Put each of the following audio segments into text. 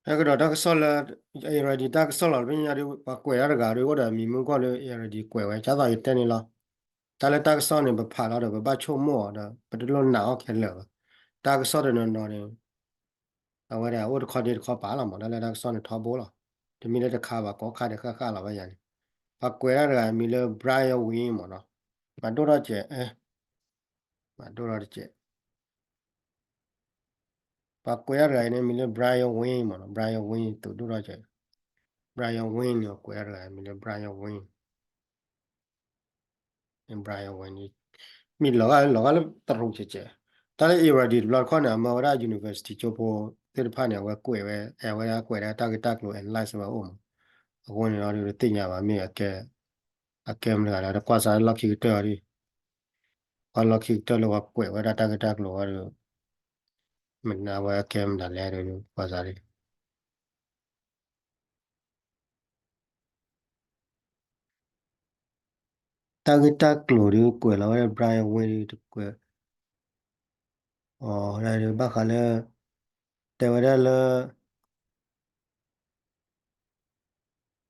တၢ်ကဒီးတၢ်ကစီၣ်လၢ already တၢ်ကစီၣ်လီၤ တဘ့ၣ်ညါဒီး ပှၤကွဲးတၢ်တဂၤဒီး အိၣ်ဒီးမံၤမုၢ်ကီၢ်လၢ already ကွဲးဝဲ ကၢ်သိးယတဲန့ၣ်လီၤ. တၢ်လၢတၢ်ကစီၣ်န့ၣ် ပဖးလီၤဒီး ပဘၣ်ဆိကမိၣ်အီၤဒီး ပတလိၣ်နာ်အီၤခဲလၢာ်ဘၣ်. တၢ်ကစီၣ်တနီၤနီၤန့ၣ် အဝဲဒၣ်အိၣ်တခီဒ့တခီပာ်လီၤမး တၢ်လၢတၢ်ကစီၣ်န့ၣ်ထီဘိလီၤ. တမ့ၢ်လၢတခါဘၣ် ကိးခါဒဲးဃၣ်ဃၣ်လီၤဘၣ်ယၤန့ၣ်. ပှၤကွဲးတၢ်တဂၤမံၤလၢ Brian Wing မးနီၤ. မၤဒိၣ်ထီၣ်စဲး မၤဒိၣ်ထီၣ်တစဲး ပှၤကွဲးတၢ်တဂၤအံၤန့ၣ် မံၤလၢ Brian Wing မးနီၤ. Brian Wing သုးဒိၣ်ထီၣ်စဲး Brian Wing န့ၣ် ကွဲးတၢ်တဂၤမံၤလၢ Brian Wing Brian Wing မံၤလီၤဂာ်လၢ လီၤဂာ်လၢတရူးကဲးကဲး. တၢ်လၢ already တဘျီတခီၣ်န့ၣ် အမၢဝဲဒၣ် university ကၠိဖိသ့ၣ်တဖၣ်န့ၣ် အဝဲကွဲးဝဲ အဝဲဒၣ်ကွဲးဒၣ်တၢ်ဂ့ၢ်တၢ်ကျိၤ analyze ဝဲအိၣ်မး. အဃိန့ၣ်ဒီးတသ့ၣ်ညါဘၣ် မ့ၢ်အကဲ အကဲမတၤတဂၤလဲၣ် တကွၢ်စးလၢလီၢ်ခံကတၢၢ်အီၤဒ် ကွၢ်လီၢ်ခံကတၢၢ်လၢပှၤကွဲးဝဲဒၣ်တၢ်ဂ့ၢ်တၢ်ကျိၤအီၤဒီး မ့ၢ်ဝဲအကဲမတၤလဲၣ်ဒီး ကွၢ်စးလံ တၢ်ဂ့ၢ်တၢ်ကျိၤဒီးကွဲးလီၤဝဲဒၣ် Brian Wing ဒီးတကွဲး အီၤဒ်ဘၣ်ဃးလၢ တဲဝဲဒၣ်လၢ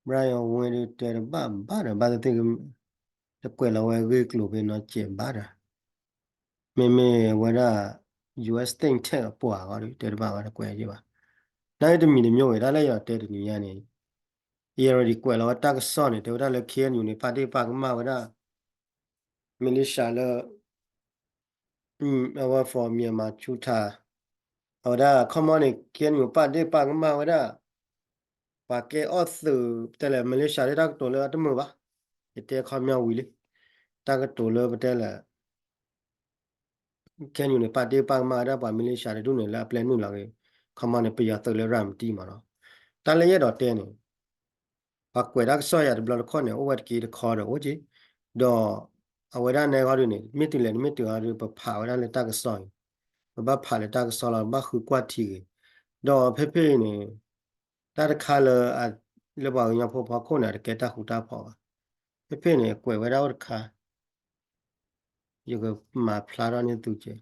Brian Wing ဒီးတဲတဘၣ်ဘၣ်ဒီး ဘၣ်သ့ၣ်သ့ၣ် တကွဲးလီၤဝဲဂ့ၢ်ကျိၤဖဲနီၤစဲးဘၣ်ဒီး မ့မ့ၢ်ဝဲဒၣ် US think tank အပှၤအဂီၢ်ဒီး တဲတဘၣ်ဘၣ်ဒီးကွဲးယံာ်ဘၣ်. နာ်က့တမံၤတမံၤဝဲဒၣ်လၢယတဲတနံၤညါန့ၣ် already ကွဲးလီၤဝဲတၢ်ကစီၣ်န့ၣ် တဲဝဲဒၣ်လၢ K N U န့ၣ် ပာ်ဒ့ၣ်ပာ်ကမၣ်ဝဲဒၣ် militia လၢ အဝဲ for Myanmar ဆူထါ အဝဲဒၣ် ခီမီန့ၣ် K N U ပာ်ဒ့ၣ်ပာ်ကမၣ်ဝဲဒၣ် ပှၤကဲအီၣ်သုး တဲလဲၣ် Malaysia ဒ်တၢ်ကတိၤလၢအတမုာ်ဘၣ်. ယတဲခီပညီဝံၤလံ တၢ်ကတိၤလၢပတဲလဲၣ် K N U န့ၣ် ပာ်ဒ့ၣ်ပာ်ကမၣ်ဝဲဒၣ်ပှၤ Malaysia တဒူၣ်န့ၣ် လၢအပျဲနုာ်လီၤက့ၤ ခီမီန့ၣ် ပယီၤသုးလၢရၤမတံမးနီၤ. တၢ်လၢယအဲၣ်ဒိးတဲန့ၣ် ပှၤကွဲးတၢ်ကစီၣ်ယၤတဘျီတခီၣ်န့ၣ် အိၣ်ဝဲတက့ၢ်တခီဒီးအိၣ်က့ၤ ဒီးအဝဲဒၣ်နဲဃီဒုန့ၣ် မ့ၢ်တုၤလဲၣ်န့ၣ် မ့ၢ်တုၤဃီဒု ပဖးဝဲဒၣ်လၢတၢ်ကစီၣ်အံၤ ပဘၣ်ဖးလၢတၢ်ကစီၣ်လီၤ ပဘၣ်ဃုကွၢ်ထံဂ့ၤ ဒီးဖဲဖဲအံၤန့ၣ် တၢ်တခါလၢ လၢပှၤကညီဖိဖီခိၣ်န့ၣ် အတကဲတၢ်ဃူတၢ်ဖိးဘၣ်. ဖဲဖဲန့ၣ် ကွဲးဝဲဒၣ်အိၣ်တခါ ယကမၤဖျါထီၣ်န့ၢ်သုကဲ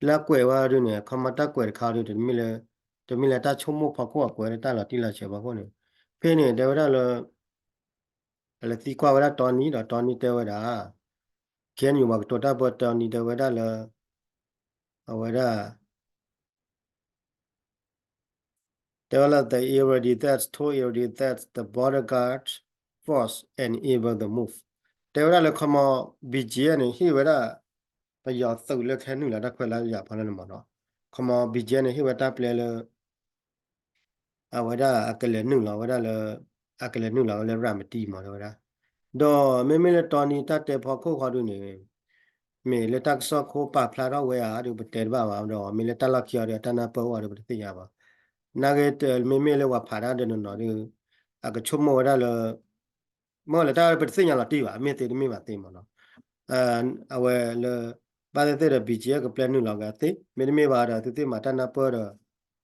လၢကွဲးဝဲဒုန့ၣ် ခီမီတၢ်ကွဲးတခါဒု တမ့ၢ်လၢ တမ့ၢ်လၢတၢ်ဆိကမိၣ်ဖီခိၣ်အကွဲးလၢတၢ်လီၤတံၢ်လီၤဆဲးဖီခိၣ်န့ၣ် ဖဲန့ၣ်တဲဝဲဒၣ်လၢ လဲၤသံကွၢ်ဝဲဒၣ်တီနံၤဒီးတီနံၤတဲဝဲဒၣ် K N U ပှၤကတိၤတၢ်ပၢတီနံၤတဲဝဲဒၣ်လၢ အဝဲဒၣ် တဲဝဲလၢ the irregular that told irregular that the border guard force enable the move တဲဝဲဒၣ်လၢခီမီ B G F န့ၣ် ဟ့ၣ်ဝဲဒၣ် ပယီၤသုးလၢခဲနုာ်လီၤတၢ်ခွဲးလၢယၤဖီလၢန့ၣ်မးနီၤ ခီမီ B G F န့ၣ် ဟ့ၣ်ဝဲတၢ်ပျဲလၢ အဝဲဒၣ်အကလဲၤနုာ်လီၤဝဲဒၣ်လၢ အကလဲၤနုာ်လီၤဝဲလၢရၤမတံမးတဲဝဲဒၣ် ဒီးမ့မ့ၢ်လၢတီနံၤတၢ်တဲဖီခိၣ်ဃီဒုန့ၣ် မ့ၢ်လၢတၢ်ကစီၣ်ခိပာ်ဖျါထီၣ်ဝဲဧါဒီးပတဲတဘၣ်ဘၣ်ဒီး မ့ၢ်လၢတၢ်လီၢ်ခံအီၤဒီးတၢ်နၢ်ပၢၢ်အိၣ်အီၤဒီးပတသ့ၣ်ညါဘၣ်. နာ်က့ မ့မ့ၢ်လၢပှၤဖးတၢ်ဒီးနီၤနီၤဒီး အကဆိကမိၣ်ဝဲဒၣ်လၢ မ့ၢ်လၢတၢ်ပတသ့ၣ်ညါလီၤတံၢ်ဘၣ် မ့ၢ်သ့တမ့ၢ်ဘၣ်သ့မးနီၤ အဝဲလၢ ဘၣ်သ့ၣ်သ့ၣ်ဒီး B G F ကပျဲနုာ်လီၤက့ၤသ့ မ့တမ့ၢ်ဘၣ်ဒီး သုသ့ၣ်မၤတၢ်နၢ်ပၢၢ်ဒီး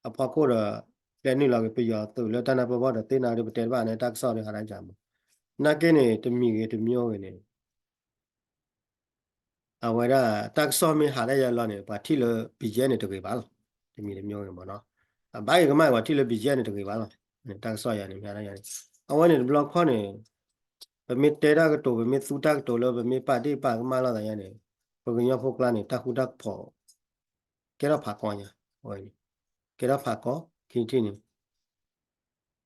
အဖီခိၣ်ဒီး ပျဲနုာ်လီၤက့ၤပယီၤသုးလၢတၢ်နၢ်ပၢၢ်ဘီဒီးသ့နၤဒီးပတဲတဘၣ်န့ၣ် တၢ်ကစီၣ်ဒီးဟးတၢ်ယၤမး နာ်က့န့ၣ် တမံၤဂ့ၤတမံၤဂ့ၤန့ၣ် အဝဲဒၣ်တၢ်ကစီၣ်မ့ၢ်ဟးဒၣ်ယၤလီၤန့ၣ် ပှၤထံၣ်လၢ B G F န့ၣ်တဂ့ၤဘၣ်လီၤ. တမံၤတမံၤဂ့ၤမးနီၤ အဘၣ်ဂ့ၤကမၣ်ပှၤထံၣ်လၢ B G F န့ၣ်တဂ့ၤဘၣ်လီၤ. တၢ်ကစီၣ်ယၤန့ၣ် မ့ၢ်ဟးဒၣ်ယၤန့ၣ် အဝဲန့ၣ်တဘျီခီၣ်န့ၣ် ပမ့ၢ်တဲတၢ်ကတိၤ ပမ့ၢ်သူတၢ်ကတိၤလၢပမ့ၢ်ပာ်ဒ့ၣ်ပာ်ကမၣ်လိာ်သးယၤန့ၣ် ပကညီဖိကျါန့ၣ် တၢ်ဃူတၢ်ဖိး ကဲထီၣ်ဖးကီညါ အဝဲန့ၣ် ကဲထီၣ်ဖးကီ ခံထံၣ်န့ၣ်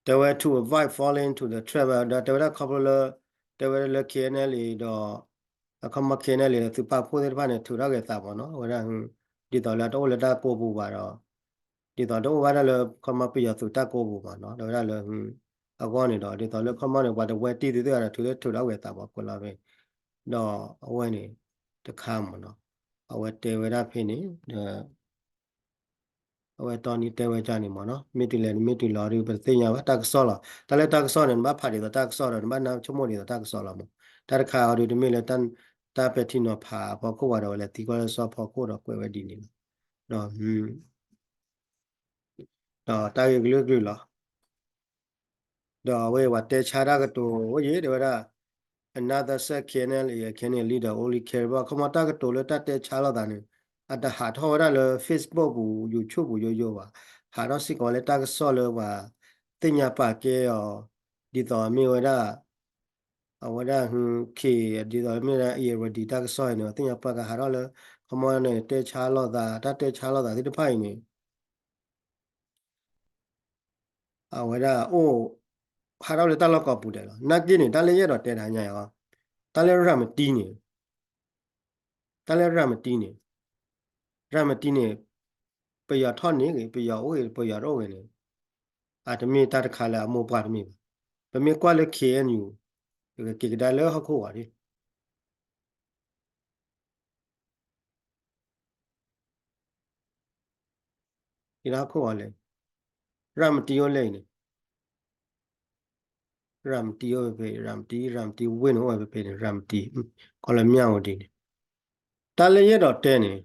တဲဝဲ to avoid falling into the trap ဒီးတဲဝဲဒၣ်ခီဖျိလၢ တဲဝဲဒၣ်လၢ K N L A ဒီး အခီမီ K N L A ဒီးသုးပာ်ဖှိၣ်သ့ၣ်တဖၣ်န့ၣ် ထုးထီၣ်က့ၤသးမးနီၤ အဝဲဒၣ် ဒ်သိးလၢတအိၣ်လၢတၢ်ကိးပူၤဘၣ်ဒီး ဒ်သိးတအိၣ်ဘၣ်ဒၣ်လၢခီမီပယီၤသုးတၢ်ကိးပူၤမးနီၤ တဲဝဲဒၣ်လၢ အဂီၢ်န့ၣ်ဒီး ဒ်သိးလၢခီမီန့ၣ် ပှၤတဝဲတံၢ်သ့ၣ်သ့ၣ်ဒီး ထုးထီၣ်ထုးထီၣ်က့ၤသးပှၤကွဲးလီၤဖဲ ဒီးအဝဲန့ၣ် တခါမးနီၤ အဝဲတဲဝဲဒၣ်ဖဲန့ၣ်ဒီး အဝဲတီနံၤတဲဝဲကၢ်န့ၣ်မးနီၤ မ့ၢ်တုၤလဲၣ်နမ့ၢ်တုၤလီၤဒီး ပတသ့ၣ်ညါဘၣ် တၢ်ကစီၣ်လီၤ တၢ်လၢတၢ်ကစီၣ်န့ၣ် နဘၣ်ဖးဒ်သိးတၢ်ကစီၣ်ဒီး နဘၣ်နၢ်ဆိကမိၣ်ဒ်သိးတၢ်ကစီၣ်လီၤမး တၢ်တခါအီၤဒီး တမ့ၢ်လၢ တၢ်ပဲာ်ထံနီၤဖးအဖီခိၣ်ဘၣ်ဒီး ဝဲလဲၤသံကွၢ်လၢစီဖီခိၣ်ဒီးကွဲးဝဲဒ်န့ၣ်လီၤ ဒီး ဒီးတၢ်ဂ့ၢ်ကလုာ်ကလုာ်လီၤ ဒီးအဝဲပှၤတဲဆါတၢ်ကတိၤအိၣ်ယံၤ တဲဝဲဒၣ် another said K N L A K N L A leader only care about ခီမီတၢ်ကတိၤလၢတၢ်တဲဆါလိာ်သးန့ၣ် အတဟးထီၣ်ဝဲဒၣ်လၢ Facebook ပူၤ YouTube ပူၤယိယိဘၣ် ဟးထီၣ်စ့ၢ်ကီးဝဲလၢတၢ်ကစီၣ်လၢပှၤသ့ၣ်ညါပာ်ကဲအီၤ ဒ်သိးမ့ၢ်ဝဲဒၣ် အဝဲဒၣ် ခ့ ဒ်သိးမ့ၢ်ဝဲဒၣ် Irrawaddy တၢ်ကစီၣ်အံၤန့ၣ် ပှၤသ့ၣ်ညါပာ်ကဲဟးထီၣ်လၢ ခီမီန့ၣ် တဲဆါလိာ်သး တၢ်တဲဆါလိာ်သးသ့ၣ်တဖၣ်အံၤန့ၣ် အဝဲဒၣ်အိၣ် ဟးထီၣ်လၢတၢ်လီၢ်ကိးပူၤဒဲးလီၤ. နာ်က့န့ၣ် တၢ်လၢယအဲၣ်ဒိးတဲတဟါညါအံၤ တၢ်လၢရၤမတံန့ၣ် တၢ်လၢရၤမတံန့ၣ် ရၤမတံန့ၣ် ပယီၤထီၣ်န့ၢ်ဂ့ၤ ပယီၤအိၣ်ဂ့ၤ ပယီၤတအိၣ်ဂ့ၤန့ၣ် အတမ့ၢ်တၢ်တခါလၢအမိၢ်ပှၢ်တမ့ၢ်ဘၣ်. ပမ့ၢ်ကွၢ်လၢ ခ့ၣ်အဲၣ်ယူၣ် ကက့ၤကဒါလၢဟီၣ်ခိၣ်ဂီၤဒ် က့ၤလၢဟီၣ်ခိၣ်ဂီၤလဲၣ်, ရၤမတံအိၣ်လဲၣ်အံၤန့ၣ်, ရၤမတံအိၣ်ဖဲဖဲ ရၤမတံ ရၤမတံဝ့ၢ်န့ၣ်အိၣ်ဝဲဖဲဖဲန့ၣ် ရၤမတံ ကီၢ်လၢမၠၣ်ဝတံၤန့ၣ်, တၢ်လၢယအဲၣ်ဒိးတဲန့ၣ်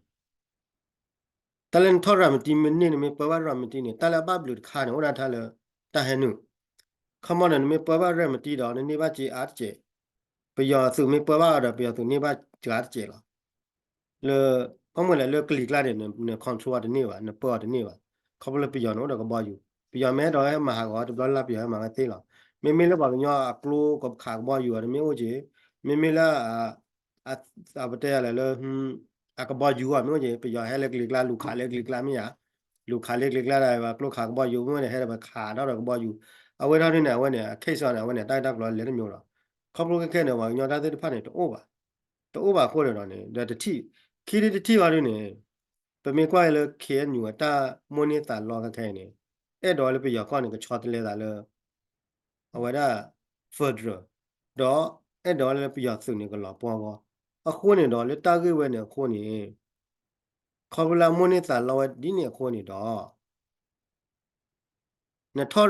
တၢ်လၢနထီၣ်ရၤမတံမ့ၢ်န့ၢ် နမ့ၢ်ပၢဘၣ်ရၤမတံန့ၣ် တၢ်လၢအဘၣ်ဘျုးတခါန့ၣ် အိၣ်ဒၣ်ထါလၢ တၢ်ဟဲနုာ်, ခီမီန့ၣ် နမ့ၢ်ပၢဘၣ်ရၤမတံဒီး နန့ၢ်ဘၣ်စ့အါတစဲး, ပယီၤသုးမ့ၢ်ပၢဘၣ်အီၤဒီး ပယီၤသုးန့ၢ်ဘၣ်စ့အါတစဲးလီၤ. လၢ ဘၣ်မနုၤလဲၣ် လၢကလံၤကျါန့ၣ် န control အီၤတန့ၢ်ဘၣ်, နပၢအီၤတန့ၢ်ဘၣ်, ခီဖျိလၢပယီၤန့ၣ်အိၣ်ဒီးကဘီယူၤ, ပယီၤမ့ၢ်အဲၣ်ဒိးဟဲမၤဟးဂီၤ တဘျီလၢပယီၤဟဲမၤဝဲသ့လီၤ. မ့မ့ၢ်လၢပှၤကညီအကျိကခးကဘီယူၤအီၤ တမ့ၢ်အိၣ်က့ၤ, မ့မ့ၢ်လၢ အ ပတဲယၤလဲၣ်လၢ အကဘီယူၤအီၤမ့ၢ်အိၣ်က့ၤ ပယီၤဟဲလၢကလံၤကျါ လူၤခးလၢကလံၤကျါမ့ၢ်ဧါ, လူၤခးလၢကလံၤကျါဒီး ပှၤကျိခးကဘီယူၤ မ့ၢ်အိၣ်န့ၣ် ဟဲဒီးပခးဒီးကဘီယူၤ, အဝဲထီၣ်ဒ်န့ၣ် အဝဲန့ၣ် အ case အီၤန့ၣ် အဝဲန့ၣ် တၢ်ဂ့ၢ်တၢ်ကျိၤလဲၤတမံၤလီၤ. ခီဖျိခဲခဲန့ၣ် ပှၤကညီတၢ်သ့ၣ်တဖၣ်န့ၣ် တအိၣ်ဘၣ်, တအိၣ်ဘၣ်အဃိန့ၣ်ဒီးန့ၣ် ဒီးတထံၣ်, ခံထံၣ်တထံၣ်အီၤဒ်န့ၣ် ပမ့ၢ်ကွၢ်လၢ ခ့ၣ်အဲၣ်ယူၣ် အတၢ်မိၣ်န့ၢ်သးလီခဲခဲအံၤန့ၣ် အဲၣ်ဒိးလၢပယီၤကီၢ်န့ၣ် ကဆီတလဲသးလၢ အဝဲဒၣ် federal ဒီးအဲၣ်ဒိးလၢပယီၤသုးန့ၣ် ကလီၤပှီၢ်အဂီၢ်, အဃိန့ၣ်ဒီး လၢတၢ်ဂ့ၢ်ဝဲန့ၣ်အဃိန့ၣ် ခီဖျိလၢအမိၣ်န့ၢ်သးလီဝဲဒ်န့ၣ်အဃိန့ၣ်ဒီး နထီၣ်ရၤ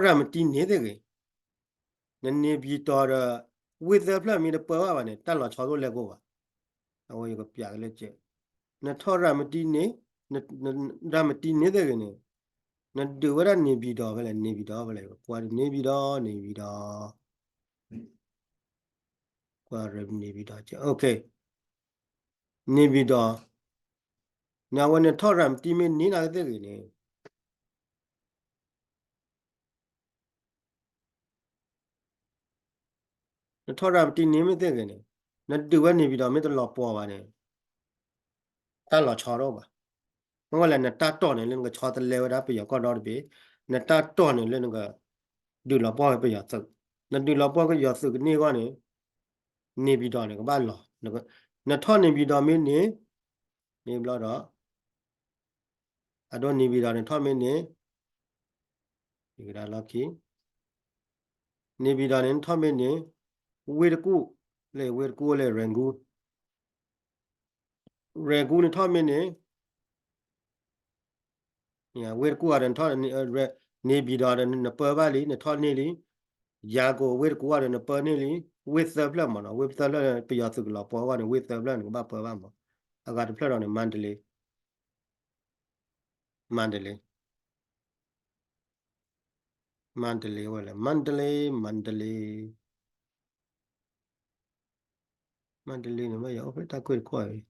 မတံန့ၣ်သ့ၣ်ဂ့ၤ, နန့ၢ်ဘံၣ်တီၤဒီး ဝ့ၢ်သၢဖျၢၣ်မ့ၢ်တပၢဘၣ်ဘၣ်န့ၣ် တၢ်လီၤဆီတအိၣ်လဲၣ်ကိၣ်ဘၣ်. အဝဲယကပျးကလၢကဲ, နထီၣ်ရၤမတံန့ၣ်, ရၤမတံန့ၣ်သ့ၣ်ဂ့ၤန့ၣ် နဒုးဝဲဒၣ်န့ၢ်ဘံၣ်တီၤဖဲလဲၣ်, န့ၢ်ဘံၣ်တီၤဖဲလဲၣ်, ကွၢ်န့ၢ်ဘံၣ်တီၤ န့ၢ်ဘံၣ်တီၤ, ကွၢ်န့ၢ်ဘံၣ်တီၤ, န့ၢ်ဘံၣ်တီၤ, နဝဲနထီၣ်ရၤမတံမ့ၢ်န့ၢ်နာ်က့သ့ၣ်ဂ့ၤန့ၣ် နထီၣ်ရၤမတံန့ၣ်မ့ၢ်သ့ၣ်ဂ့ၤန့ၣ်, နဒုးဝဲန့ၢ်ဘံၣ်တီၤမ့ၢ်တလီၤပှီၢ်ဘၣ်န့ၣ် တၢ်လီၤဆီတအိၣ်ဘၣ်. မ့ၢ်ဝဲလဲၣ် နတၢ်တီၢ်န့ၣ်လၢနကဆီတလဲဝဲဒၣ်ပယီၤကီၢ်ဒီတဘ့ၣ်, နတၢ်တီၢ်န့ၣ်လၢနက ဒုးလီၤပှီၢ်ဝဲပယီၤသုး, နဒုးလီၤပှီၢ်ပယီၤသုးကန့ၢ်အဂီၢ်န့ၣ် န့ၢ်ဘံၣ်တီၤန့ၣ်ကဘၣ်လီၤ, နထီၣ်န့ၢ်ဘံၣ်တီၤမ့ၢ်န့ၢ်, န့ၢ်ဘျီဒီး အဒိန့ၢ်ဘံၣ်တီၤန့ၣ်ထီၣ်မ့ၢ်န့ၢ်, လီၢ်ခံ, န့ၢ်ဘံၣ်တီၤန့ၣ်နထီၣ်မ့ၢ်န့ၢ်, ဝ့ၢ်တကူၣ်, လၢဝ့ၢ်တကူၣ်လၢ Rangoon, ရၤကူၣ်နထီၣ်မ့ၢ်န့ၣ်, ဝ့ၢ်တကူၣ်အီၤဒီးနထီၣ်, န့ၢ်ဘံၣ်တီၤဒီးနပၢဘၣ်လံ နထီၣ်န့ၢ်လံ, ယၤကိာ် ဝ့ၢ်တကူၣ်အီၤဒီးနပၢန့ၢ်လံ, ဝ့ၢ်သၢဖျၢၣ်မ့ၢ်နီၤ, ဝ့ၢ်သၢဖျၢၣ်လၢပယီၤသုးကလီၤပှီၢ်အဂီၢ်န့ၣ် ဝ့ၢ်သၢဖျၢၣ်န့ၣ် ကဘၣ်ပၢဘၣ်မး, အဂၤတဖျၢၣ်ဒီးန့ၣ် မါတလ့, မါတလ့, မါတလ့ဝဲလဲၣ်, မါတလ့, မါတလ့, မါတလ့န့ၣ် မ့ၢ်ယအိၣ်ဖဲတၢ်ကွ့ၢ်တခီၣ်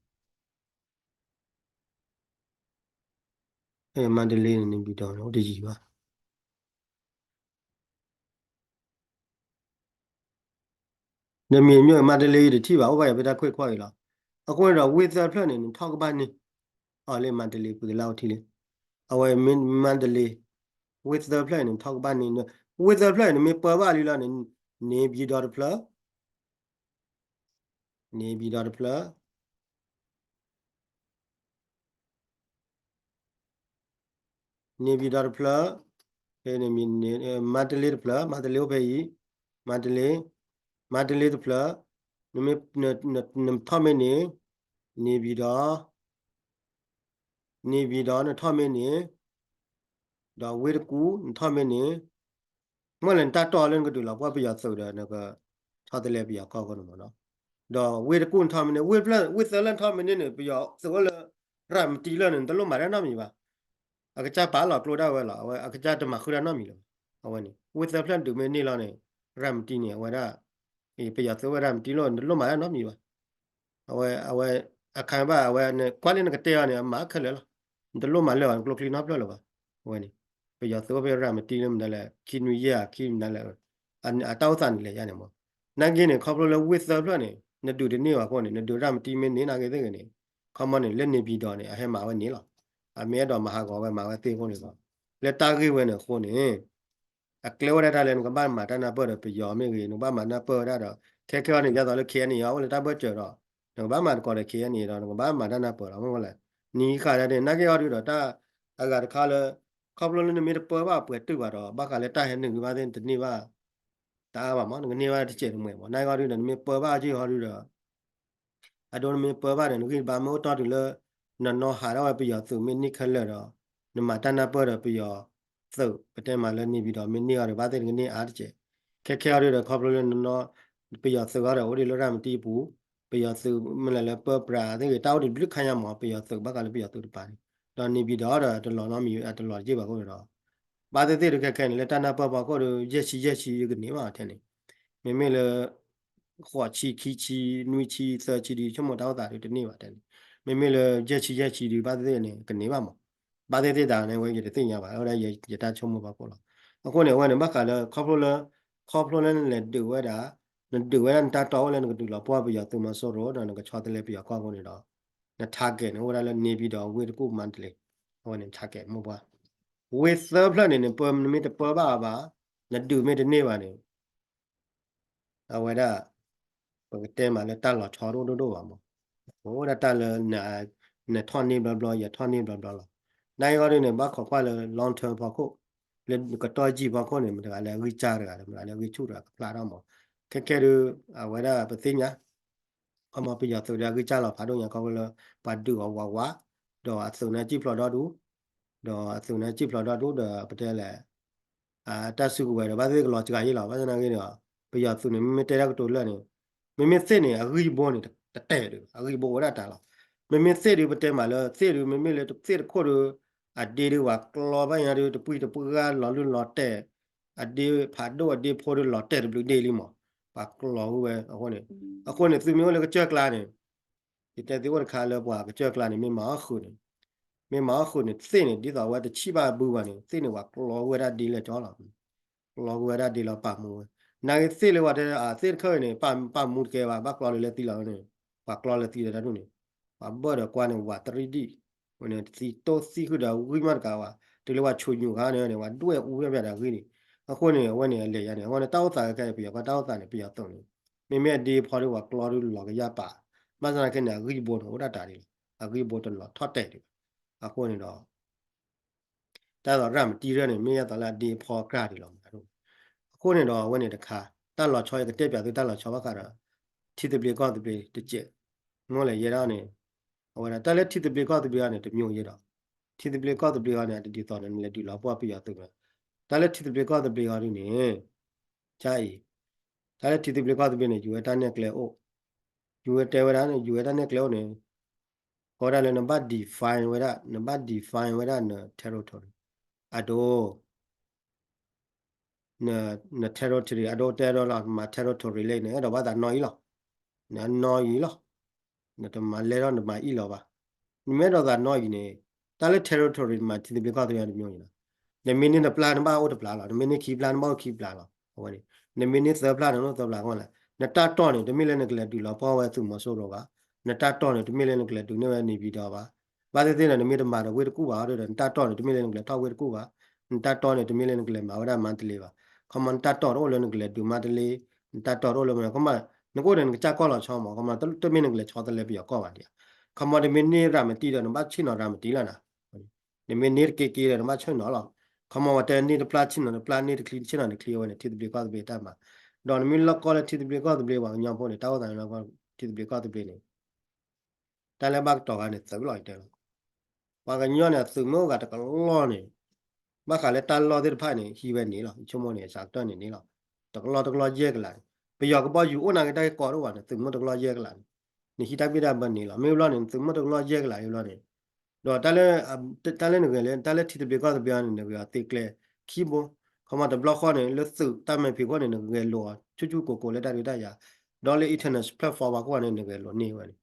အံၤ, မါတလ့န့ၣ် န့ၢ်ဘံၣ်တီၤန့ၣ် အိၣ်တယံၤဘၣ်. နမ့ၢ်မ့ၢ်မါတလ့အံၤတထံၣ်ဘၣ် အိၣ်ဘၣ်ယၤဖဲတၢ်ကွ့ၢ်တခီၣ်အံၤလီၤ. အဃိန့ၣ်ဒီး ဝ့ၢ်သၢဖျၢၣ်န့ၣ် နထီၣ်ကဘၣ်န့ၢ်အီၤလၢမါတလ့ ပှၤကလၢအိၣ်ထံလံ. အဝဲမ့ၢ်မါတလ့, ဝ့ၢ်သၢဖျၢၣ်န့ၣ် နထီၣ်ကဘၣ်န့ၢ်, ဝ့ၢ်သၢဖျၢၣ်န့ၣ် နမ့ၢ်ပၢဘၣ်လံလီၤန့ၣ် န့ၢ်ဘံၣ်တီၤတဖျၢၣ်, န့ၢ်ဘံၣ်တီၤတဖျၢၣ် န့ၢ်ဘံၣ်တီၤတဖျၢၣ်, ဖဲန့ၣ်မ့ၢ် မါတလ့တဖျၢၣ်, မါတလ့အိၣ်ဖဲအံၤ, မါတလ့, မါတလ့တဖျၢၣ်, နမ့ၢ်, နထီၣ်မ့ၢ်န့ၢ်, န့ၢ်ဘံၣ်တီၤ, န့ၢ်ဘံၣ်တီၤ နထီၣ်မ့ၢ်န့ၢ်, ဒီးဝ့ၢ်တကူၣ် နထီၣ်မ့ၢ်န့ၢ်, မ့ၢ်လဲၣ်နတၢ်တီၢ်လၢနကဒုးလီၤပှီၢ်ပယီၤသုးဒီး နကဆီတလဲပယီၤကီၢ်အဃိန့ၣ်မ့ၢ်နီၤ. ဒီးဝ့ၢ်တကူၣ်နထီၣ်မ့ၢ်န့ၢ်, ဝ့ၢ်ဖျၢၣ်, ဝ့ၢ်သၢဖျၢၣ်နထီၣ်မ့ၢ်န့ၢ်န့ၣ် ပယီၤသုးအိၣ်လၢ ရၤမတံလၢာ်န့ၣ် နတလိၣ်မၤတၢ်နီတမံၤဘၣ်. အကစၢ်ပာ်လီၤကျိဒၣ်ဝဲလီၤ. အဝဲအကစၢ်တမၤဃုာ်တၢ်နီတမံၤလၢၤဘၣ်. အဝဲန့ၣ် ဝ့ၢ်သၢဖျၢၣ်ဒုးမ့ၢ်န့ၢ်လီၤန့ၣ် ရၤမတံန့ၣ် အဝဲဒၣ် ပယီၤသုးအိၣ်ဝဲရၤမတံလၢာ် နတလိၣ်မၤတၢ်နီတမံၤဘၣ်. အဝဲ, အဝဲအခါဘၣ် အဝဲကွၢ်လၢနကတဲအီၤန့ၣ် အမၤခဲလၢာ်လီၤ. နတလိၣ်မၤလၢာ်ဘၣ် နကျိချံနီတဖျၢၣ်လၢၤဘၣ်. အဝဲန့ၣ် ပယီၤသုးအိၣ်ဖဲရၤမတံလၢမနုၤလဲၣ် ခံနွံယဲၢ်ဧါ ခံမနုၤလဲၣ် အတၢ်အိၣ်သးန့ၣ်လဲၤယါန့ၣ်မး. နာ်က့န့ၣ် ခီဖျိလၢဝ့ၢ်သၢဖျၢၣ်န့ၣ် နဒုးတန့ၢ်ဘၣ်အဃိန့ၣ် နဒုးရၤမတံမ့ၢ်န့ၢ်နာ်က့သ့ၣ်ဂ့ၤန့ၣ် ခီမီန့ၣ် လၢန့ၣ်ပၠံၤဒီးန့ၣ် အဟဲမၤဝဲန့ၣ်လီၤ. အမ့ၢ်အဲၣ်ဒိးမၤဟးဂီၤဝဲမၤဝဲသ့အဃိန့ၣ်ဒီး လၢတၢ်ဂ့ၢ်ဝဲန့ၣ်အဃိန့ၣ် အကျဲအိၣ်ဒၣ်တၢ်လၢနကဘၣ်မၤတၢ်နၢ်ပၢၢ်ဒီးပယီၤမ့ၢ်ဂ့ၤ နကဘၣ်မၤနၢ်ပၢၢ်ဝဲဒၣ်ဒီး ခဲခဲအံၤန့ၣ် ဒ်သိးလၢ K N A အံၤ အိၣ်လၢတၢ်ဘၢၣ်စၢၤဒီး နကဘၣ်မၤသကိးဒီး K N A ဒီး နကဘၣ်မၤတၢ်နၢ်ပၢၢ်လီၤ မ့ၢ်လဲၣ်. နံၤဃာ်ဒၣ်န့ၣ် နာ်က့အီၤဒုဒီးတၢ်အဂၤတခါလၢ ခီဖျိလၢနမ့ၢ်တပၢဘၣ်အပှဲၤတုာ်ဘၣ်ဒီး ဘၣ်ဃးလၢတၢ်ဟဲနုာ်ဒုဘၣ်သ့ၣ် နတန့ၢ်ဘၣ် တၢ်အါဘၣ်မး နကန့ၢ်ဘၣ်တစဲးတမှဲာ်မး နာ်က့အီၤဒုဒီး နမ့ၢ်ပၢဘၣ်အီၤဒုဒီး အဒိနမ့ၢ်ပၢဘၣ်ဒီး နဂံၢ်နဘါမ့ၢ်အိၣ်တီတုၤလၢ နနီၢ်ဟးထီၣ်ဝဲပယီၤသုးမ့ၢ်န့ၢ်ခဲလၢာ်ဒီး နမၤတၢ်နၢ်ပၢၢ်ဒီးပယီၤသုး ပတဲမးလၢန့ၣ်ပၠံၤဒီးမ့ၢ်န့ၢ်အီၤဒီး ဘၣ်သ့ၣ်နကန့ၢ်အါတစဲး. ခဲခဲအံၤဒုဒီး ခီဖျိလၢနနီၢ် ပယီၤသုးအံၤဒီး အိၣ်ဒံးလၢရၤမတံအပူၤ ပယီၤသုးမ့ၢ်လဲၤလၢပၢပြးသ့ၣ်ဂ့ၤ တၢ်အိၣ်ဒံးတဘျုးခါညါမး ပယီၤသုးဘၣ်ဃးလၢပယီၤသုးတပၤန့ၣ် ဒီးန့ၣ်ပၠံၤဒီးဒီးတလီၤနီတမံၤ အတလီၤတက့ၢ်ဘၣ်အဃိန့ၣ်ဒီး ဘၣ်သ့ၣ်သ့ၣ်ဒုခဲခဲန့ၣ် လၢတၢ်နၢ်ပၢၢ်ဖီခိၣ်ဒီး ယဲၢ်ဆံယဲၢ်ဆံကန့ၢ်ဘၣ်ထဲန့ၣ် မ့မ့ၢ်လၢ ဃိးဆံ ခံဆံ နွံဆံ သၢဆံဒီး ဆိကမိၣ်တၢ်အိၣ်သးဒုတန့ၢ်ဘၣ်ထဲန့ၣ် မ့မ့ၢ်လၢယဲၢ်ဆံယဲၢ်ဆံဒု ဘၣ်သ့ၣ်သ့ၣ်န့ၣ် ကန့ၢ်ဘၣ်မး. ဘၣ်သ့ၣ်သ့ၣ်တၢ်န့ၣ် ဝဲယတသ့ၣ်ညါဘၣ် အဝဲဒၣ်ယတၢ်ဆိကမိၣ်ဖီခိၣ်လီၤ. အဃိန့ၣ် အဝဲန့ၣ် ဘၣ်ဃးလၢ ခီဖျိလၢ ခီဖျိလၢနလဲၤဒုးဝဲဒၣ် နဒုးဝဲဒၣ်နတၢ်တီအိၣ်လၢနကဒုးလီၤပှီၢ်ပယီၤသုးမီၤစိရိၤဒီးနကဆီတလဲပယီၤကီၢ်အဃိန့ၣ်ဒီး န target န့ၣ် အိၣ်ဝဲဒၣ်လၢန့ၣ်ပၠံၤဒီးဝ့ၢ်တကူၣ်မါတလ့ အဝဲန့ၣ် target မိၢ်ပှၢ် ဝ့ၢ်သၢဖျၢၣ်န့ၣ် နပၢနမ့ၢ်တပၢဘၣ်အီၤဘၣ် နဒုးမ့ၢ်တန့ၢ်ဘၣ်န့ၣ် အဝဲဒၣ် ပကတဲမးလၢတၢ်လီၤဆီတအိၣ်ဒိၣ်ဒိၣ်ဘၣ်မး အိၣ်ဒၣ်တၢ်လၢ နထီၣ်န့ၢ်ဘျီဘျီ ယထီၣ်န့ၢ်ဘျီဘျီလီၤ. နာ်က့အံၤဒုန့ၣ် ဘၣ်ခိးကွၢ်လၢ long term ဖီခိၣ် လၢကတီၢ်ယံာ်ဖီခိၣ်န့ၣ် မတၤတဂၤလၢအဂံၢ်စၢ်တဂၤဒီး မတၤတဂၤလၢအဂံၢ်ဆူၣ်တဂၤကဖျါထီၣ်မး. ခဲခဲဒု အဝဲဒၣ်ပသ့ၣ်ညါ ခီမီပယီၤသုးဒီးအဂံၢ်စၢ်လီၤဖးဒိၣ်ညါခီဖျိလၢ ပှၤဒုးအီၤဝးဝး ဒီးအသုးန့ၣ်စံၣ်ဖျိးဒီဒူၣ် ဒီးအသုးန့ၣ်စံၣ်ဖျိးဒီဒူၣ်ဒီးပတဲလဲၣ် တၢ်စုကဝဲၤဒီး ဘၣ်သ့ၣ်သ့ၣ်ကလီၤစှၤယ့ၢ်လီၤ. ဘၣ်ဆၣ်သနာ်က့ဒီး ပယီၤသုးန့ၣ် မ့မ့ၢ်တဲတၢ်ကတိၤလၢာ်န့ၣ် မ့မ့ၢ်သ့ၣ်န့ၣ် အဂံၢ်ဘိန့ၣ် တတဲာ်ဒံး အဂံၢ်ဘိအိၣ်ဝဲဒၣ်တၢ်လီၤ. မ့မ့ၢ်သ့ၣ်ဒု ပတဲမးလၢသ့ၣ်ဒု မ့မ့ၢ်လၢသ့ၣ်တခိၣ်ဒု အဒ့ဒု ပှၤကျီဘၣ်ညါဒု တပှံၢ်တပှၢ်လီၤလုၢ်လီၤတဲာ် အဒ့ဖးဒိၣ်အဒ့ဖိဒု လီၤတဲာ်တဘျုးဒ့လံမး ပှၤကျီဃုာ်ဝဲအဃိန့ၣ် အဃိန့ၣ် သုမ့ၢ်အိၣ်လၢကစၢၢ်ကျါန့ၣ် ယတဲသုအိၣ်တခါလၢပှၤကစၢၢ်ကျါန့ၣ် မ့ၢ်မၤအီၣ်ဃုာ်န့ၣ် မ့ၢ်မၤအီၣ်ဃုာ်န့ၣ် သ့ၣ်န့ၣ် ဒ်သိးအဝဲတဆံၣ်ဘၣ်ဘုဘၣ်န့ၣ် သ့ၣ်န့ၣ် ပှၤကျီဃုာ်ဝဲဒၣ်ဒ့လၢကၠီလီၤ. ကျီဃုာ်ဝဲဒၣ်ဒ့လီၤပာ်မူဝဲ နာ်က့သ့ၣ်လၢပှၤတဲ အသ့ၣ်တခါအံၤန့ၣ် ပာ်မူတကဲဘၣ် ဘၣ်ကျီလၢလၢသံလီၤန့ၣ် ပှၤကျီလၢသံလၢတၢ်ဒူၣ်န့ၣ် ပှၤဘၢၣ်ဒီးကွၢ်န့ၣ် ဝးတရံးဒံၣ် ဝဲန့ၣ် သံတိၢ်သံဃုာ်ဒီးဂံၢ်မးတကးဘၣ် တုၤလၢပှၤဆိညူးခါန့ၣ် ပှၤဒွဲၣ်အူဖျဲၣ်ဖျဲၣ်ဒီးဂံၢ်န့ၣ် အဃိန့ၣ် အဝဲန့ၣ်အလဲၤယါန့ၣ် အဃိန့ၣ် တၢ်အိၣ်သးခဲအံၤ ပယီၤကီၢ်တၢ်အိၣ်သးန့ၣ် ပယီၤသုးန့ၣ် မ့မ့ၢ်အဒ့ဖီဒု ပှၤကျီဒုလီၤကယၢ်ပာ် ဘၣ်ဆၣ်သနာ်က့န့ၣ် အဂံၢ်ဘိန့ၣ် အိၣ်ဒၣ်တၢ်ဒံးလီၤ. အဂံၢ်ဘိတလီၤထီၣ်တဲာ်ဒံးဘၣ်. အဃိန့ၣ်ဒီး တၢ်သိးရၤမတံရၢၢ်န့ၣ် မ့ၢ်ယသးလၢအဒ့ဖီကြၢ်ဒံးလီၤမး. အဃိန့ၣ်ဒီး အဝဲန့ၣ်တခါ တၢ်လီၤဆီ ယကတဲပၠးသုတၢ်လီၤဆီဘၣ်ဃးဒီး ထံသဘျ့ကီၢ်သဘျ့တစဲး မ့ၢ်လဲၤယဲဒၣ်န့ၣ် အဝဲဒၣ် တၢ်လၢထံသဘျ့ကီၢ်သဘျ့အံၤန့ၣ် တမျိုးယဲဒီး ထံသဘျ့ကီၢ်သဘျ့အံၤန့ၣ် အတဒ်သိးန့ၣ် နလဲၤဒုးလီၤပှီၢ်ပယီၤသုးမး. တၢ်လၢထံသဘျ့ကီၢ်သဘျ့အံၤဒ်န့ၣ် ကအံၤ တၢ်လၢထံသဘျ့ကီၢ်သဘျ့န့ၣ် ယူၤဝဲတၢ်နဲၣ်ကျဲအိၣ် ယူၤဝဲတဲဝဲဒၣ်န့ၣ် ယူၤဝဲတၢ်နဲၣ်ကျဲအိၣ်န့ၣ် ကိးဝဲဒၣ်လၢနဘၣ် define ဝဲဒၣ် နဘၣ် define ဝဲဒၣ်န territory အဒိ န territory အဒိတဲဒိလီၤ နမၤ territory လၢန့ၣ် အဲၣ်ဒိးဘၣ်သးနီၢ်အံၤလီၤ. နနီၢ်အံၤလီၤ. နတမၤလဲၢ်ထီၣ်နမၤအံၣ်လီၤဘၣ်. နမ့ၢ်အဲၣ်ဒိးသးနီၢ်အံၤန့ၣ် တၢ်လၢ territory နမၤထံသဘျ့ကီၢ်သဘျ့တမျိုးအံၤလီၤ. နမ့ၢ်န့ၢ်တပျၢ်နဘၣ်အိၣ်တပျၢ်လီၤ. နမ့ၢ်န့ၢ်ခံပျၢ်နဘၣ်အိၣ်ခံပျၢ်လီၤ. အဝဲန့ၣ် နမ့ၢ်န့ၢ်သၢပျၢ်န့ၣ်အိၣ်သၢပျၢ်အဂီၢ်လဲၣ်. နတၢ်တီၢ်န့ၣ် တမ့ၢ်လၢနကလဲၤဒုးလီၤပှီၢ်ဝဲသုးမီၤစိရိၤဘၣ်. နတၢ်တီၢ်န့ၣ် တမ့ၢ်လၢနကလဲၤဒုးန့ၢ်ဝဲန့ၣ်ပျံၤဒီးဘၣ် ဘၣ်သ့ၣ်သ့ၣ်ဒီး နမ့ၢ်တမၤဒီးဝ့ၢ်တကူၣ်ဘၣ်ဒီး နတၢ်တီၢ်န့ၣ် တမ့ၢ်လၢနကလဲၤထီၣ်ဝ့ၢ်တကူၣ်ဘၣ်. နတၢ်တီၢ်န့ၣ် တမ့ၢ်လၢနကလဲၤမၤဝဲဒၣ်မါတလ့ဘၣ်. ခီမီ နတၢ်တီၢ်တအိၣ်လၢနကလဲၤဒုးမါတလ့, နတၢ်တီၢ်တအိၣ်လၢမနုၤ ခီမီ နကအိၣ်ဒီးနကစၢ်ကီၢ်လီၤဆီမး ခီမီ တမ့ၢ်နကလဲၤဆီတလဲပယီၤကီၢ်ဘၣ်ဒံးဧါ. ခီမီ တမ့ၢ်န့ၢ်ရၤမတံဒီး နဘၣ်ဆ့ၣ်နီၤရၤမတံလီၤနၤ. နမ့ၢ်န့ၢ်တက့က့ဒီး နဘၣ်ဆ့ၣ်နီၤလီၤ. ခီမီ ပှၤတဲန့ၢ်တပျၢ်ဆ့ၣ်နီၤတပျၢ် န့ၢ်တချံတဆ့ၣ်နီၤတချံ အဝဲန့ၣ် ထံသဘျ့ကီၢ်သဘျ့တၢ်မၤ. ဒီးနမ့ၢ်လီၢ်ကီၢ်လၢထံသဘျ့ကီၢ်သဘျ့ ပှၤကညီဖိန့ၣ် တၢ်အိၣ်သးန့ၣ်လီၢ်ကီၢ်ထံသဘျ့ကီၢ်သဘျ့န့ၣ် တၢ်လၢဘၣ်ကတီၤဂၤန့ၣ် သုးလီၤယတဲလီၤ. ပှၤကညီန့ၣ် အသုးမ့ၢ်အိၣ်ဂၤတကလီၢ်န့ၣ် ဘၣ်ဃးလၢတၢ်လီၢ်သ့ၣ်တဖၣ်န့ၣ် ဟံးဝဲန့ၣ်လီၤ. ယဆိကမိၣ်န့ၣ် စးကတၢၢ်န့ၣ်န့ၣ်လီၤ. တကလီၢ်တကလီၢ်ယဲၢ်ကလးန့ၣ် ပယီၤကဘီယူၤအိၣ်နာ်က့တၢ်ဂ့ၢ်ကီတအိၣ်ဘၣ်န့ၣ် သုးမ့ၢ်တကလီၢ်ယဲၢ်ကလးန့ၣ် နဟံးတၢ်ဘံၣ်တၢ်ဘၢန့ၣ်လီၤ. မ့ၢ်ဘျီန့ၣ် သုးမ့ၢ်တကလီၢ်ယဲၢ်ကလးမ့ၢ်ဘျီန့ၣ် ဒီးတၢ်လၢ တၢ်လၢနဂဲၤလၢ တၢ်လၢထံသဘျ့ကီၢ်သဘျ့အံၤန့ၣ် နဂဲၤအီၤသ့ကျဲခံဘိ. ခီမီ တဘျီဃီန့ၣ် လၢသုးတၢ်မဲာ်ဖံးခိၣ်န့ၣ် နဂဲၤလိာ်အီၤ ဆူၣ်ဆူၣ်ကိၤကိၤလၢတၢ်ဒုးတၢ်ယၤ, ဒီးလၢ international platform ပှၤကိးဂၤန့ၣ် နဂဲၤလိာ်န့ၢ်ဝဲန့ၣ်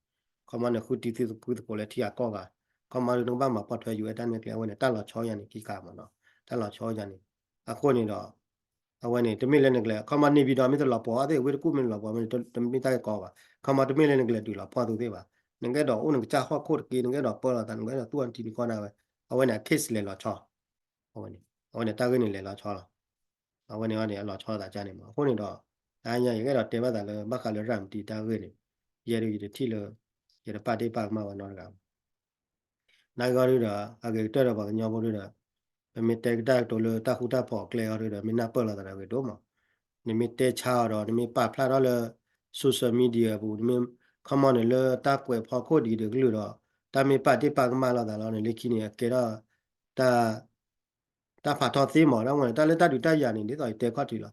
ခီမီ နဃုတံၤသကိးသကိးလၢထံဂၤကီၢ်ဂၤ, ခီမီ နကဘၣ်မၤပိာ်ထွဲယူၤဝဲတၢ်နဲၣ်ကျဲဝဲန့ၣ် တၢ်လီၤဆီယၤန့ၣ် ခံခါမးနီၤ. တၢ် တၢ်လီၤဆီယၤန့ၣ်, အဃိန့ၣ်ဒီး အဝဲန့ၣ် တမ့ၢ်လၢနကလဲၤ ခီမီ န့ၣ်ပၠံၤတီၤ မ့ၢ်တလီၤပှီၢ်အီၤသ့ၣ် ဝ့ၢ်တကူၣ်မ့ၢ်တလီၤပှီၢ်မ့ၢ် တမ့ၢ်တၢ်ဂ့ၢ်ကီဘၣ်, ခီမီ တမ့ၢ်လၢနကလဲၤဒုးလီၤဖီၣ်သုသ့ၣ်ဘၣ်, နကအဲၣ်ဒိးအိၣ်နကစၢ်ဟီၣ်ခိၣ်တက့ၢ် နကအဲၣ်ဒိးပၢလီၤသး နကအဲၣ်ဒိးသူၣ်အီၤထံနကီၢ်ဒၣ်ဝဲ, အဝဲန့ၣ် အ case လဲၤလီၤဆီ အဝဲန့ၣ် အဝဲန့ၣ် တၢ်ဂ့ၢ်န့ၣ်လဲၤလီၤဆီလီၤ. အဝဲန့ၣ်အီၤန့ၣ် အလီၤဆီလိာ်သးကါန့ၣ်မး အဃိန့ၣ်ဒီး တဟါညါ ယကအဲၣ်ဒိးတဲဘၣ်သးလၢ ဘၣ်ဃးလၢရၤမတံတၢ်ဂ့ၢ်န့ၣ် ယဲဒၣ်ယတထံၣ်လၢ ယတပာ်ဒ့ၣ်ပာ်ကမၣ်ဝဲနီတဂၤဘၣ်. နာ်က့အီၤဒုဒီး အဂ့ၤကတၢၢ်ဒီးပှၤကညီဖိဒုဒီး ပမ့ၢ်တဲကတၢၢ်ကတိၤလၢတၢ်ဃူတၢ်ဖိးအကျဲအီၤဒုဒီး မ့ၢ်နၢ်ပၢၢ်လိာ်သးဒီးဂ့ၤဒိၣ်မး, နမ့ၢ်တဲဆါအီၤဒီး နမ့ၢ်ပာ်ဖျါထီၣ်လၢ social media အပူၤ နမ့ၢ် ခီမီ န့ၣ် လၢတၢ်ကွဲးဖီခိၣ်ဒ်တကလုာ်ဒီး တၢ်မ့ၢ်ပာ်ဒ့ၣ်ပာ်ကမၣ်လိာ်သးလီၤန့ၣ် လၢခံန့ၣ် အကဲထီၣ် တၢ် တၢ်ဖးထီသ့မး တၢ်မ့ၢ်န့ၣ် တၢ်လၢတၢ်ဒုးတၢ်ယၤန့ၣ် ဒ်သိးယတဲခီၣ်ထံးလီၤ.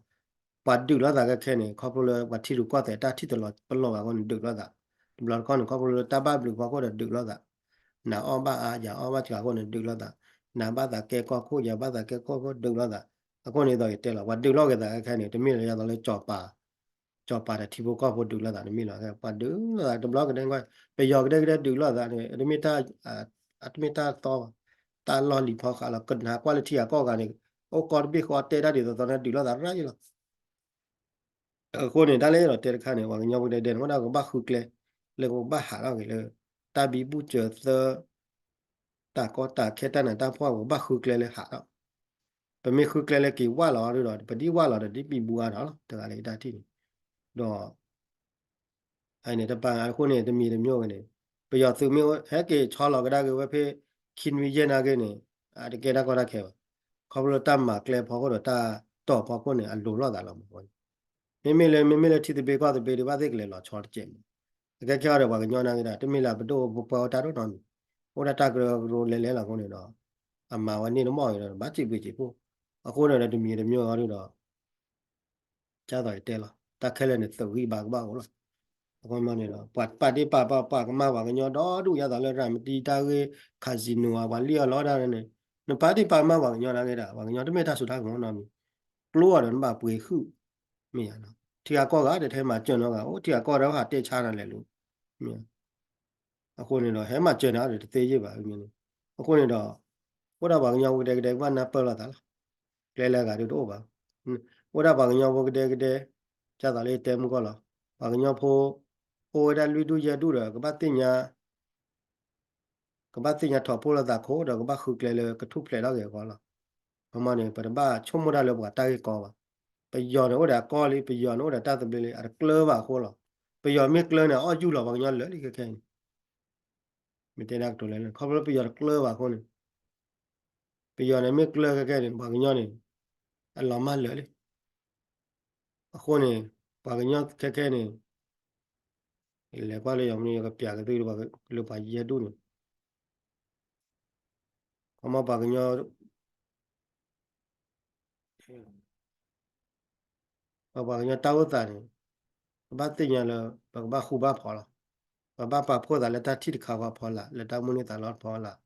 ပှၤဒုးလိာ်သးခဲခဲန့ၣ် ခီဖျိလၢပှၤထံရူၢ်ကီၢ်သဲးတၢ်ထံၣ်တလီၤပလိာ်ဘၣ်အဃိန့ၣ် ဒုးလိာ်သး, တဘျီတခီၣ်န့ၣ် ခီဖျိလၢတၢ်ဘၣ်ဘျုးဖီခိၣ်ဒီးဒုးလိာ်သး, နအီၣ်ဘၣ်အါယၤအီၣ်ဘၣ်စှၤအဃိန့ၣ် ဒုးလိာ်သး, နဘၣ်သးကဲကီၢ်ခိၣ် ယၤဘၣ်သးကဲကီၢ်ခိၣ် ဒုးလိာ်သး, အဃိန့ၣ်ဒ်သိးယတဲလီၤ ပှၤဒုးလိာ်က့ၤသးခဲခဲန့ၣ် တမ့ၢ်လၢယၤသိးလၢ စီၤပၤတထံဖိကီၢ်ဖိဒုးလိာ်သး တမ့ၢ်လီၤ. ပှၤဒုးလိာ်သးတဘျီကဒဲကီၢ် ပယီၤကဒဲကဒဲဒုးလိာ်သးန့ၣ် အတမ့ၢ်တၢ် အတမ့ၢ်တၢ်သီဘၣ်, တၢ်လီၢ်လံၤဖီဃးလီၤ. ကနၣ်ကွၢ်လၢထံဂၤကီၢ်ဂၤန့ၣ် အိၣ်ကီတဘ့ၣ်ဃီတဲတၢ်ဒ်သိးသိးန့ၣ် ဒုးလိာ်သးရၣ်ယလီၤ. အဃိန့ၣ် တၢ်လၢယအဲၣ်ဒိးတဲတခါန့ၣ် ပှၤကညီဖိကဒဲကဒဲန့ၣ် အိၣ်ဒၣ်ကဘၣ်ဃုကျဲ လၢကဘၣ်ဟးထီၣ်က့ၤလၢ တၢ်ဘံဘူၣ်စၢၤသၢ တၢ်ကီတၢ်ခဲတၢ်နးတၢ်ဖှီၣ် ကဘၣ်ဃုကျဲလၢဟးထီၣ် ပမ့ၢ်ဃုကျဲလၢက့ၤဝၢ်လီၤဒုဒီး ပဒ်ဝၢ်လီၤဒီးဒ်ပံၤဘူအါထီၣ်လီၤ တဂၤလၢယတၢ်ထံၣ်န့ၣ်, ဒီး အန့ၣ်တပာ်အဃိန့ၣ် တမံၤတမံၤဝဲန့ၣ် ပယီၤသုးမ့ၢ်ဟဲက့ၤဆီလီၤကဒါက့ၤဝဲဖဲ ခံနွံယဲၢ်နၣ်ရံၣ်န့ၣ် အတကဲတၢ်ကီတၢ်ခဲဘၣ်. ခီဖျိလၢတၢ်မၤကျဲဖီခိၣ်ဒီးတၢ်တီၢ်ဖီခိၣ်န့ၣ် အလိၤလိာ်သးလီၤမး. မ့မ့ၢ်လၢ မ့မ့ၢ်လၢထံသဘျ့ကီၢ်သဘျ့ဒ်ဘၣ်သ့ၣ်ကလဲၤလီၤဆီတစဲးမး. အခဲခဲအံၤဒီးပှၤကညီနာ်က့ဒီး တမ့ၢ်လၢပဒိၣ်ပပှၢ်အိၣ်တၢ်ဒိၣ်နီတမံၤ, အိၣ်ဒၣ်တၢ်ကရၢကရိလဲၤလဲၤလီၤအဃိန့ၣ်ဒီး အမၤဝဲန့ၣ်တမီၢ်အံၤဒီး ဘၣ်စံးဘျုးစံးဖှိၣ်, အဃိန့ၣ်ဒီးတမံၤတမံၤအံၤဒုဒီး ကၢ်သိးယတဲလီၤ တၢ်ခဲလၢာ်န့ၣ် သုးဂံၢ်ဘါကဘၣ်အိၣ်လီၤ. အဃိန့ၣ်ဒီး ပှၤပာ်ဒ့ၣ်ပာ်ကမၣ် ပှၤကညီဒီဒူၣ် ယၤသိးလၢရၤမတံတၢ်ဂ့ၢ် casino ပှၤလံၣ်အီၣ်လီအီၣ်ဒၣ်န့ၣ် နပာ်ဒ့ၣ်ပာ်ကမၣ်ပှၤကညီနာ်က့ဒီး ပှၤကညီတမ့ၢ်တၢ်စိတၢ်ကမီၤနီတမံၤ, ကျိအီၤဒီးနဘၣ်ပှ့ၤဟုၣ်, မ့ၢ်ယၤ ထံဂၤကီၢ်ဂၤဒီး တဟဲမၤစၢၤနီတဂၤ အိၣ်ထံဂၤကီၢ်ဒီးဟးတဲဆါနၤလဲၤလိၤ, မ့ၢ် အဃိန့ၣ်ဒီး ဟဲမၤစၢၤနၤဒီးတသ့ယ့ၢ်ဘၣ်န့ၣ်, အဃိန့ၣ်ဒီး အိၣ်ဒၣ်ပှၤကညီဖိကဒဲကဒဲကဘၣ်နၢ်ပၢၢ်လိာ်သးလီၤ. ကျဲလၢအဂၤဒုတအိၣ်ဘၣ်. အိၣ်ဒၣ်ပှၤကညီဖိကဒဲကဒဲ ကၢ်သိးလၢယတဲမုၢ်ကီၢ်လီၤ. ပှၤကညီဖိ အိၣ်ဝဲဒၣ်လွံၢ်ဒူၣ်ယဲၢ်ဒူၣ်ဒီး ကဘၣ်သ့ၣ်ညါ ကဘၣ်သ့ၣ်ညါထီၣ်ဖှိၣ်လိာ်သးခိၣ်ဒီး ကဘၣ်ဃုကျဲလၢကထူၣ်ဖျဲးထီၣ်က့ၤအဂီၢ်လီၤ. ခီမီန့ၣ် ပတဘၣ်ဆိကမိၣ်တၢ်လၢပှၤတၢ်ဂ့ၢ်ကီဘၣ်. ပယီၤန့ၣ်အိၣ်ဒီးအကီၢ်လံ, ပယီၤန့ၣ်အိၣ်ဒီးတၢ်သဘျ့လံ, အတကျၢၤဘၣ်အဃိလီၤ. ပယီၤမ့ၢ်ကျၢၤန့ၣ် အီၣ်ယူၢ်လီၤပှၤကညီလၢာ်လံခဲခဲအံၤန့ၣ် မ့ၢ်တဲဒၣ်ကတိၤလဲၣ်လၢ ခီဖျိပယီၤတကျၢၤဘၣ်အဃိန့ၣ်, ပယီၤန့ၣ်မ့ၢ်ကျၢၤခဲခဲန့ၣ် ပှၤကညီန့ၣ် အလီၤမၢ်လၢာ်လံ. အဃိန့ၣ် ပှၤကညီခဲခဲန့ၣ် လဲၤကွၢ်လၢယီၤမနုၤ ယကပျးကသ့ လၢပှၤယဲၢ်ဒူၣ်န့ၣ် ခီမီပှၤကညီ ပပှၤကညီတၢ်အိၣ်သးန့ၣ် ပဘၣ်သ့ၣ်ညါလၢ ပကဘၣ်ဃူဘၣ်ဖိးလီၤ. ပဘၣ်ပာ်ဖှိၣ်သးလၢတၢ်ထံၣ်တခါဃီအဖီလာ် လၢတၢ်မိၣ်န့ၢ်သးလီအဖီလာ်.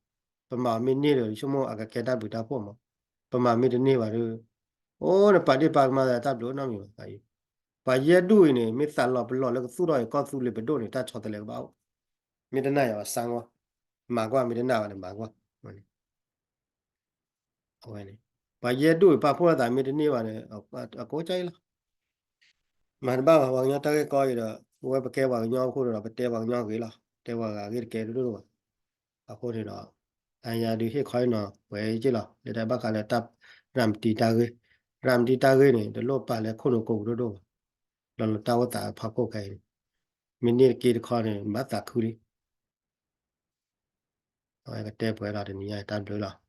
ပမၤအီၤမ့ၢ်န့ၢ်ဒီး ယဆိကမိၣ်အကကဲတၢ်ဘျုးတၢ်ဖှိၣ်မး. ပမၤမ့ၢ်တန့ၢ်ဘၣ်ဒီး အိၣ်နပာ်ဒ့ၣ်ပာ်ကမၣ်သးတၢ်ဘျုးနီတမံၤဘၣ်. ပှၤယဲၢ်ဒူၣ်အံၤန့ၣ် မ့ၢ်သးလီၤပလီၢ်လၢကသူၣ်ထီၣ်အံၤကီၢ်သူလ့ၤပဒိၣ်န့ၣ် တၢ်ဆီတလဲကဘၣ်အိၣ်. မ့ၢ်တနာ်ယၤဘၣ်စါကွၢ်, မၤကွၢ် မ့ၢ်တနာ်ဘၣ်န့ၣ် မၤကွၢ်. အဝဲန့ၣ် ပှၤယဲၢ်ဒူၣ်အံၤပာ်ဖှိၣ်လိာ်သးမ့ၢ်တန့ၢ်ဘၣ်န့ၣ် အကိးကၢ်အံၤလီၤ. မၤတဘၣ်ဘၣ် ပှၤကညီတၢ်ဂ့ၢ်ကီအံၤဒီး ပဝဲပကဲပှၤကညီအဃိဒီး ပတဲပှၤကညီဂ့ၤလီၤ. တဲပှၤဂၤဂ့ၢ်တကဲဒိၣ်ဒိၣ်ဘၣ်. အဃိန့ၣ်ဒီး တၢ်ယၤဒုးဟ့ၣ်ခီအံၤနီၤ ပှဲၤက့ၤလီၤ လၢတၢ်ဘၣ်ဃးလၢတၢ်ရၤမတံတၢ်ဂ့ၢ်, ရၤမတံတၢ်ဂ့ၢ်န့ၣ် တလိၣ်ပာ်လၢခိၣ်နူာ်ကိးပူၤဒိၣ်ဒိၣ်ဘၣ်. လီၤလၢတၢ်အိၣ်သးဖီခိၣ်ခဲအံၤန့ၣ် မ့ၢ်န့ၢ်တက့ၢ်တခီန့ၣ် ဘၣ်သးခုလံ အဝဲကတဲပှဲၤလီၤတနံၤညါတၢ်ဘျုးလီၤ.